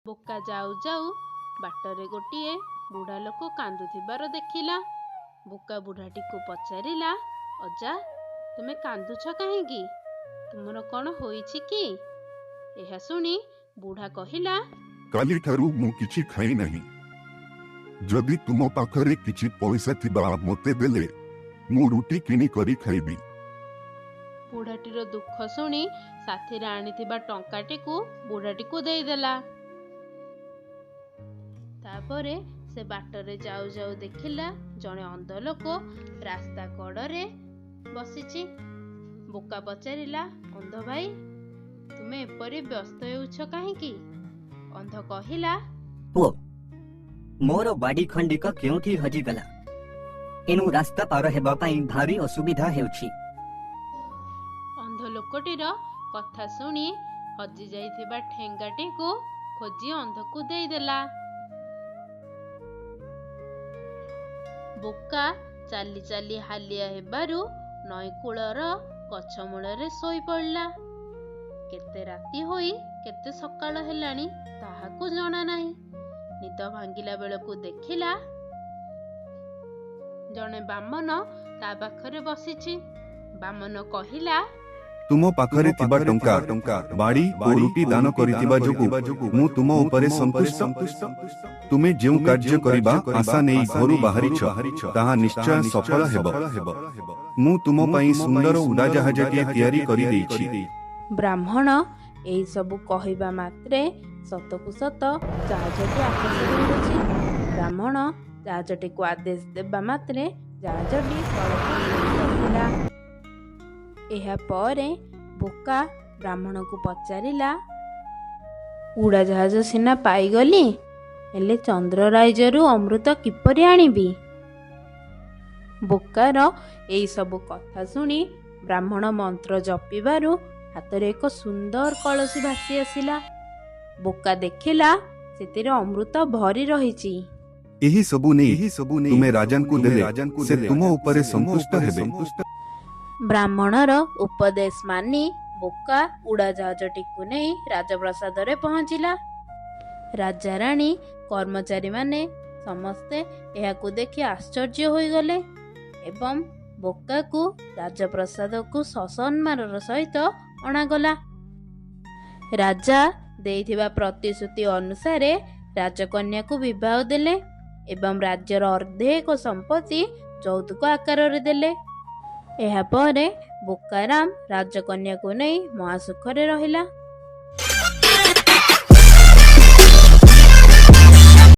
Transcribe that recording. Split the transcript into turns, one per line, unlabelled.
ବୋକା ଯାଉ ଯାଉ ବାଟରେ ଗୋଟିଏ ବୁଢ଼ା ଲୋକ କାନ୍ଦୁଥିବାର ଦେଖିଲା। ବୋକା ବୁଢ଼ାଟିକୁ ପଚାରିଲା, ଅଜା, ତୁମେ କାନ୍ଦୁଛ କାହିଁକି? ତୁମର କ'ଣ ହୋଇଛି କି? ଏହା ଶୁଣି ବୁଢ଼ା କହିଲା,
କାଲିଠାରୁ ମୁଁ କିଛି ଖାଇ ନାହିଁ। ଯଦି ତୁମ ପାଖରେ କିଛି ପଇସା ଥିବା ମୋତେ ଦେଲେ ମୁଁ ରୁଟି କିଣି କରି ଖାଇବି।
ବୁଢ଼ାଟିର ଦୁଃଖ ଶୁଣି ସାଥିରେ ଆଣିଥିବା ଟଙ୍କାଟିକୁ ବୁଢ଼ାଟିକୁ ଦେଇଦେଲା। ତାପରେ ସେ ବାଟରେ ଯାଉ ଯାଉ ଦେଖିଲା ଜଣେ ଅନ୍ଧ ଲୋକ ରାସ୍ତା କଡ଼ରେ ବସିଛି। ବୋକା ପଚାରିଲା, ଅନ୍ଧ ଭାଇ, ତୁମେ ଏପରି ବ୍ୟସ୍ତ ହେଉଛ କାହିଁକି? ଅନ୍ଧ କହିଲା,
ପୁଅ, ମୋର ବାଡ଼ି ଖଣ୍ଡିକ କେଉଁଠି ହଜିଗଲା। ଏଣୁ ରାସ୍ତା ପାର ହେବା ପାଇଁ ଭାରି ଅସୁବିଧା ହେଉଛି।
ଅନ୍ଧ ଲୋକଟିର କଥା ଶୁଣି ହଜି ଯାଇଥିବା ଠେଙ୍ଗାଟିକୁ ଖୋଜି ଅନ୍ଧକୁ ଦେଇଦେଲା। ବୋକା ଚାଲି ଚାଲି ହାଲିଆ ହେବାରୁ ନଈକୂଳର ଗଛ ମୂଳରେ ଶୋଇପଡ଼ିଲା। କେତେ ରାତି ହୋଇ କେତେ ସକାଳ ହେଲାଣି ତାହାକୁ ଜଣା ନାହିଁ। ନିଦ ଭାଙ୍ଗିଲା ବେଳକୁ ଦେଖିଲା ଜଣେ ବାମନ ତା ପାଖରେ ବସିଛି। ବାମନ କହିଲା,
ତୁମ ପାଖରେ ଥିବା ଟଙ୍କା, ବାଡ଼ି ଓ ରୁଟି ଦାନ କରିଥିବା ଯୋଗୁଁ ମୁଁ ତୁମ ଉପରେ ସନ୍ତୁଷ୍ଟ। ତୁମେ ଯେଉଁ କାର୍ଯ୍ୟ କରିବା ଆଶା ନେଇ ଘରୁ ବାହାରିଛ, ତାହା ନିଶ୍ଚୟ ସଫଳ ହେବ। ମୁଁ ତୁମ ପାଇଁ ସୁନ୍ଦର ଉଡ଼ାଜାହାଜଟିଏ ତିଆରି କରିଦେଇଛି।
ବ୍ରାହ୍ମଣ ଏହିସବୁ କହିବା ମାତ୍ରେ ସତକୁ ସତ ଜାହାଜଟି ଆକାଶରେ ଉଡ଼ୁଛି। ବ୍ରାହ୍ମଣ ଜାହାଜଟିକୁ ଆଦେଶ ଦେବା ମାତ୍ରେ ଜାହାଜଟି ତଳକୁ ଖସି ଆସିଲା। ଏହାପରେ ବୋକା ବ୍ରାହ୍ମଣକୁ ପଚାରିଲା, ଉଡ଼ାଜାହାଜ ସିନା ପାଇଗଲି, ହେଲେ ଚନ୍ଦ୍ର ରାଇଜରୁ ଅମୃତ କିପରି ଆଣିବି? ବୋକାର ଏହିସବୁ କଥା ଶୁଣି ବ୍ରାହ୍ମଣ ମନ୍ତ୍ର ଜପିବାରୁ ହାତରେ ଏକ ସୁନ୍ଦର କଳସୀ ଭାସି ଆସିଲା। ବୋକା ଦେଖିଲା ସେଥିରେ ଅମୃତ ଭରି ରହିଛି।
ଏହି ସବୁ ନେଇ ତୁମେ ରାଜାଙ୍କୁ ଦେଲେ ସେ ତୁମ ଉପରେ ସନ୍ତୁଷ୍ଟ ହେବେ।
ବ୍ରାହ୍ମଣର ଉପଦେଶ ମାନି ବୋକା ଉଡ଼ାଜାହାଜଟିକୁ ନେଇ ରାଜପ୍ରାସାଦରେ ପହଞ୍ଚିଲା। ରାଜାରାଣୀ, କର୍ମଚାରୀମାନେ ସମସ୍ତେ ଏହାକୁ ଦେଖି ଆଶ୍ଚର୍ଯ୍ୟ ହୋଇଗଲେ ଏବଂ ବୋକାକୁ ରାଜପ୍ରାସାଦକୁ ସସମ୍ମାନର ସହିତ ଅଣାଗଲା। ରାଜା ଦେଇଥିବା ପ୍ରତିଶ୍ରୁତି ଅନୁସାରେ ରାଜକନ୍ୟାକୁ ବିବାହ ଦେଲେ ଏବଂ ରାଜ୍ୟର ଅର୍ଦ୍ଧେକ ସମ୍ପତ୍ତି ଯୌତୁକ ଆକାରରେ ଦେଲେ। ଏହାପରେ ବୋକାରାମ ରାଜକନ୍ୟାକୁ ନେଇ ମହାସୁଖରେ ରହିଲା।